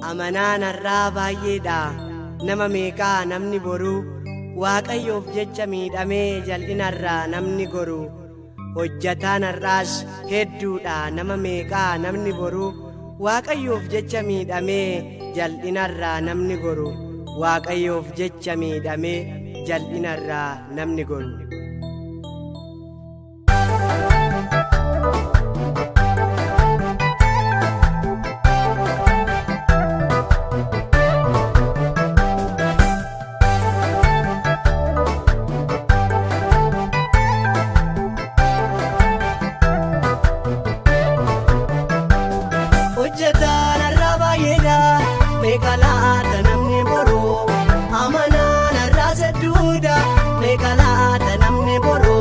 Amanaan har'aa baay'eedha nama meeqaa namni boru Waaqayyoof jecha miidhamee jal'inarraa namni goru. Hojjataan har'aas hedduudha nama meeqaa namni boru Waaqayyoof jecha miidhamee jal'inarraa namni goru. Waaqayyoof jecha miidhamee jal'inarraa namni goru. Hojjetaan har'aa baay'eedha meeqa laata namni boru. Amanaan har'aas hedduudha meeqa laata namni boru.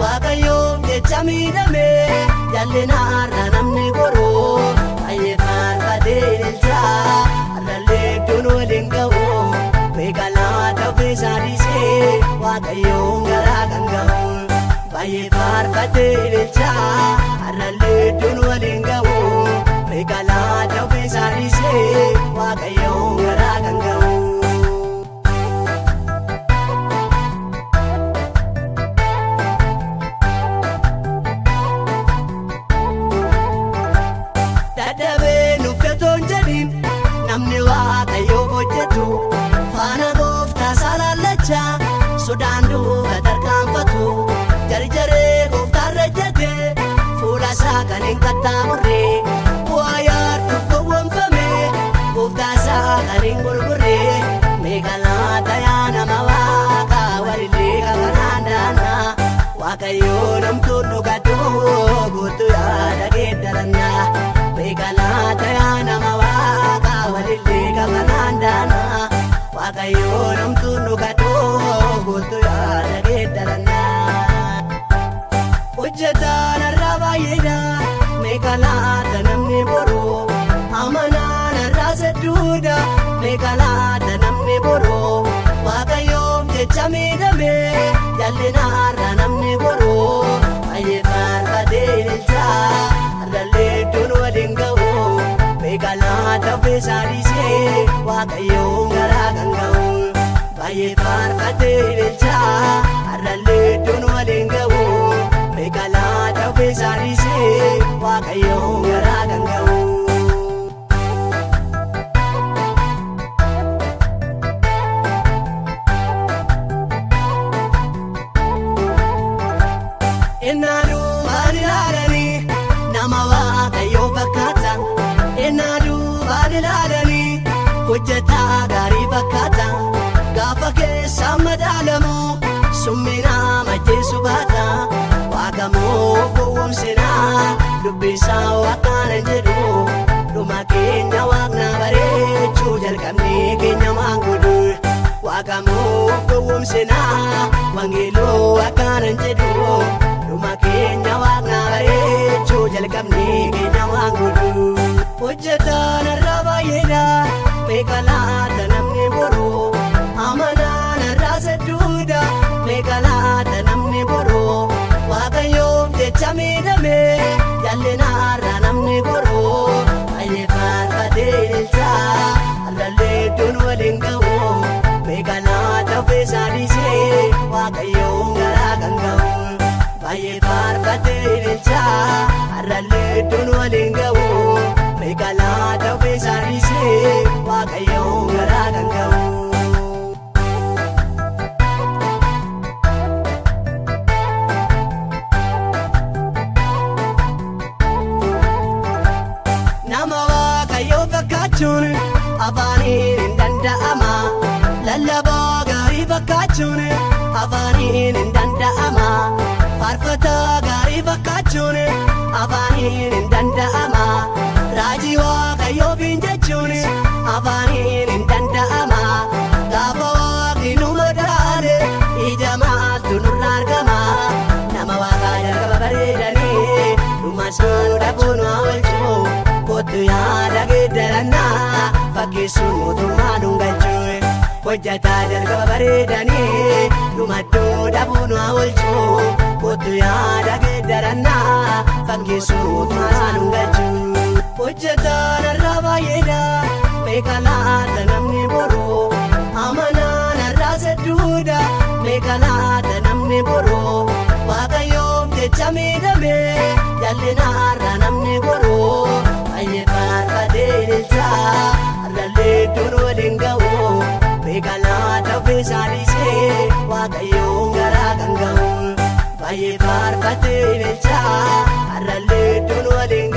Waaqayyoof jecha miidhamee jal'inarraa namni goru. Baay'ee faarfatee ililchaa har'allee iddoon waliin ga'u. Meeqa laata ofiisaa dhiisee Waaqayyoon garaa kan ga'u. Baay'ee faarfatee ililchaa har'allee iddoon waliin ga'u. Meeqa laata ofiisaa dhiisee Waaqayyoon garaa kan ga'u. Dadhabee nuffetoon jedhin namni Waaqayyoof hojjetu faana gooftaa salaallachaa sodaan duuba tarkaanfatu. Jarjaree gooftaarra jette fuula isaa kan hin qaxxaamurre bu'aa yaadduuf gowwoomfame gooftaa isaa kan hin gurgurre. Meeqa laata yaa nama Waaqaa walillee kafanaan daanaa Waaqayyoo namtuun dhugatu guutuu yaada geeddarannaa. Meeqa laata yaa nama Waaqaa walillee kafanaan daanaa Waaqayyoo namtuun dhugatu guutuu yaada geeddarannaa. Hojjetaan har'aa baay'eedha meeqa laata namni boru. Amanaan har'aas hedduudha meeqa laata namni boru. Waaqayyoof jecha miidhamee jal'inarraa namni goru. Baay'ee faarfatee ililchaa har'allee iddoon waliin ga'u. Meeqa laata ofiisaa dhiisee Waaqayyoon garaa kan ga'u. Baay'ee faarfatee ililchaa har'allee iddoon waliin ga'u. Meeqa laata ofiisaa dhiisee Waaqayyoon garaa kan ga'u. Innaa duubaan ilaalanii nama Waaqayyoo fakkaata. Innaa duubaan ilaalanii hojjetaa gaarii fakkaata. Gaafa keessa madaalamu summinaa macheessu baata. Waaqamoo gowwoomsinaa dubbisaa waaqaan jedhu. Dhuma keenya waaqna bareechuu jalqabnee keenya maangudu. Waaqamoo gowwoomsinaa wangeeloo akkaan jedhu. Dhuma keenya waaqna bareechuu jalqabnee keenya maangudu. Hojjetaan har'aa baay'eedha meeqa laata namni boru. Amanaan har'aas hedduudha meeqa laata namni boru. Waaqayyoof jecha miidhamee jal'inarraa namni goru. Baay'ee faarfatee ililchaa har'allee iddoon waliin ga'u. Meeqa laata ofiisaa dhiisee Waaqayyoon garaa kan ga'u. Baay'ee faarfatee ililchaa har'allee iddoon waliin ga'u. Meeqa laata ofiisaa dhiisee Waaqayyoon garaa kan ga'u. Nama Waaqayyoo fakkaachuun afaaniin hin danda'ama. Lallabaa gaarii fakkaachuun afaaniin hin danda'ama. Faarfataa gaarii fakkaachuun afaaniin hin danda'ama. Raajii Waaqayyoof hin jechuun afaaniin hin danda'ama. Gaafa Waaqni nu madaale ija maaltu nurra argama. Nama Waaqaa jalqaba bareedanii dhuma isaan dhabuun haa oolchu. Kottu yaada geeddarannaa fakkeessuun mootummaa dhungachuu. Hojjetaa jalqaba bareedanii dhumaddoo dhabuun haa oolchu. Kottu yaada geeddarannaa fakkeessuun mootummaa dhungachuu. Hojjetaan irraa baay'eedha. Meeqa laata namni boruu amanaan har'aas hedduudha. Meeqa laata namni boruu Waaqayyoof jecha miidhamee jal'inaarra namni goruu. Baay'ee faarfatee ililchaa har'allee iddoon waliin ga'u. Meeqa laata ofiisaa dhiisee Waaqayyoon garaa kan ga'u. Baay'ee faarfatee ililchaa har'allee iddoon waliin